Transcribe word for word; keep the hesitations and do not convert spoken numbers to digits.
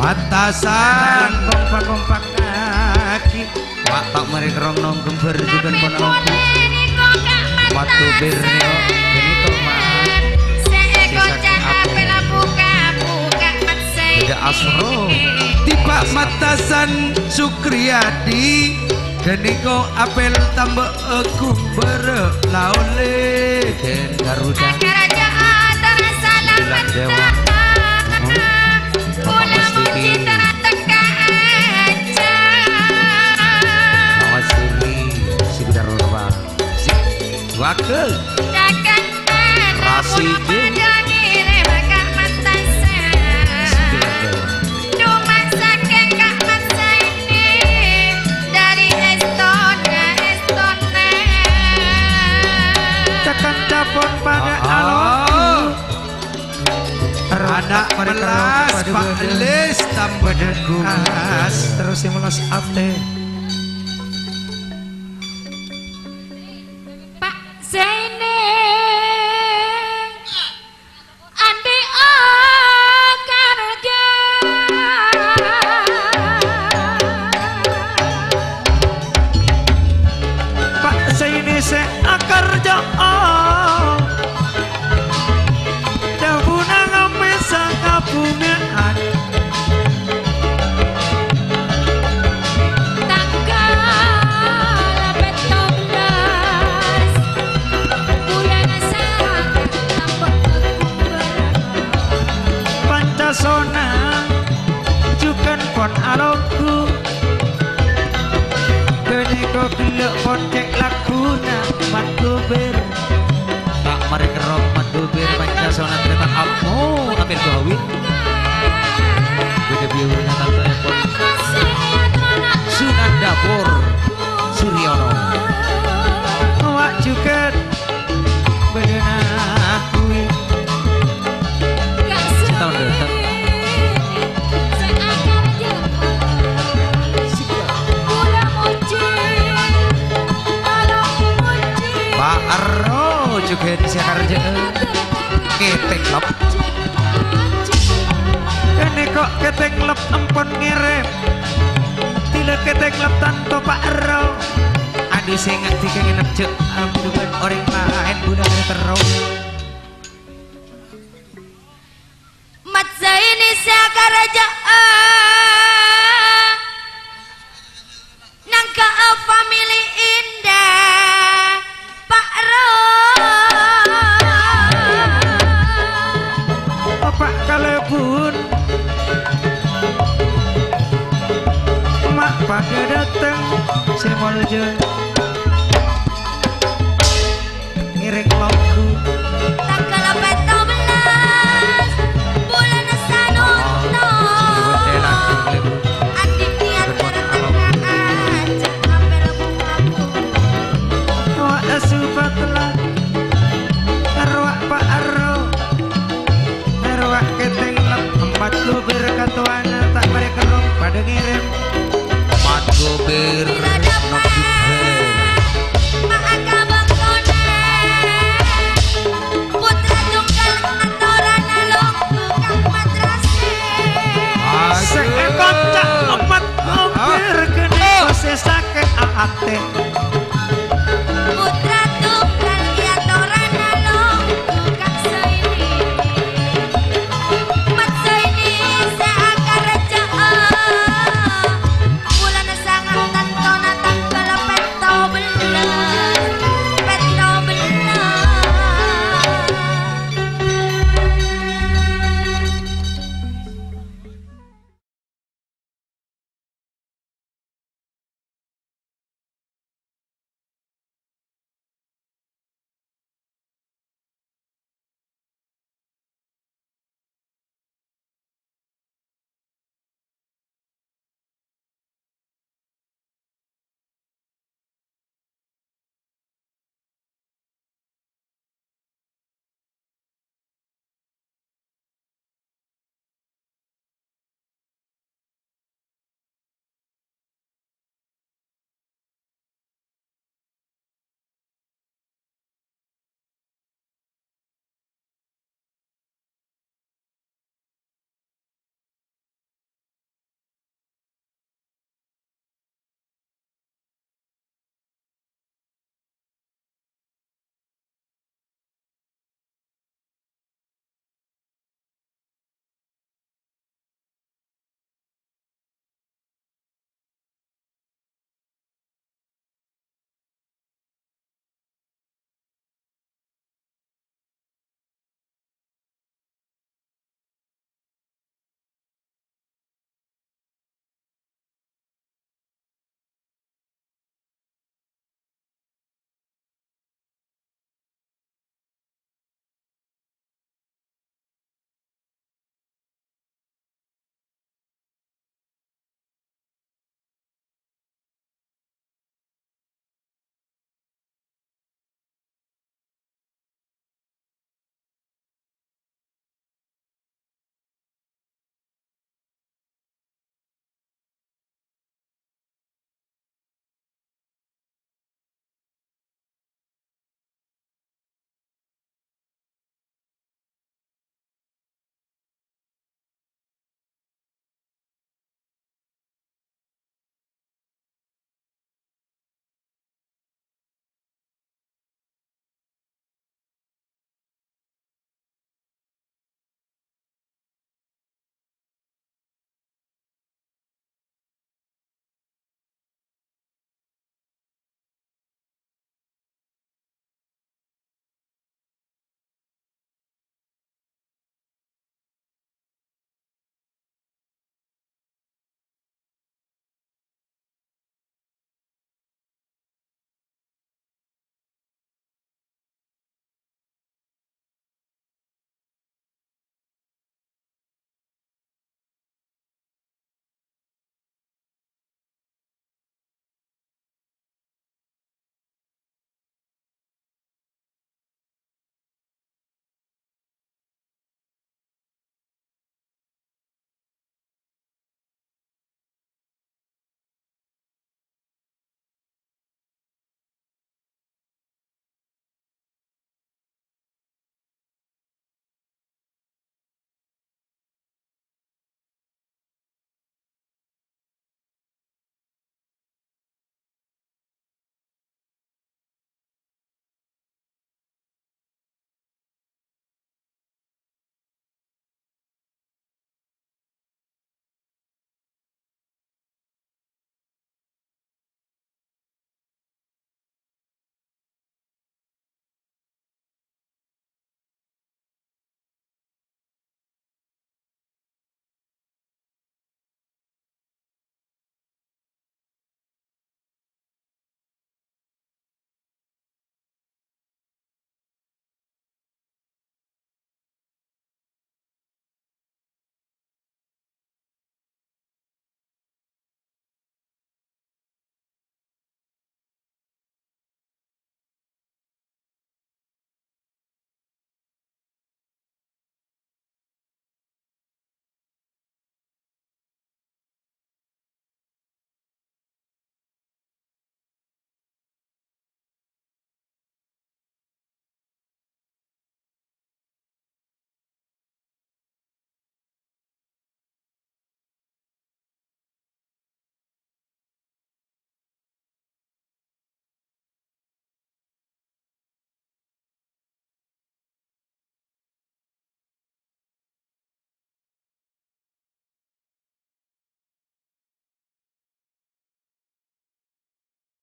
Mattasan. Kompak-kompakaghi. Wa', ta' marè kerrong nongghembar jhughân pon alonggu. Maddhu bir nèko, ghâniko, Mat. Sè sakèng atè. Bâdâ asro. Tibâ' Mattasan Sukriyadi. Ghâniko apel tambâ' ghembhârâ la ollè. Dèn Garuda. Akaraja atar salamet. Bilang Dewa. Hmm. Kula muji tera teka aja. Mama Suli, si Garuda. Wakil. Cakep. Rasidi. Cuma sakèng Kak Mas Zaini dari Estona, Estona. Tekan capon pada alon. Ana' melas, Pak Lis, tambah degas. Terus sing melas atè. Pak Zaini. Andi' akarja. Pak Zaini sè akarja, oh. Dhâbuna ngamè sakabunga'an. Tanggal pètto bellâs bulân Saptember. Pancasona jhughân pon alonggu. Ghâniko ghellâ' pon cè' lagghuna Mat Gobir. Ta' marè kerrong Mat Gobir, Pancasona trètan ammo, apel gawin. Bâdâ biwina tantoèpon Sunan Dapur Suryono. Wa' jhughân bâdâna kuwi. Setaon dâteng. Pa' Ero jhughân sè akarjâ'â. Keteng lep. Kènè ko' keteng lep empon ngèrèm. Bilâ keteng lep tanto Pa' Ero. Adu sènga' dikèngèn jhâ' abdhuwân orèng laèn bulâ terro. Mat Zaini sè akarjâ'â nangghâ'â famili indah, Pa' Ero. Bapa' kalèbun, ma' padâ dâteng sè molja. Ngèrèng lagu. Tanggal pètto bellâs bulân Sanonto. Andi' niat dâteng ka ajâ' ngambil bunga. Wa' asu patella. Arwah Pa' Ero. Arwah keteng lep empat kubur katowana ta' marè kerrong padâ ngèrèm. Mat Gobir, nok Gibran. Putra tunggal atorana longgu Kang Madrasah. Sè èkonca' Mat Gobir kene sè sakèng atè.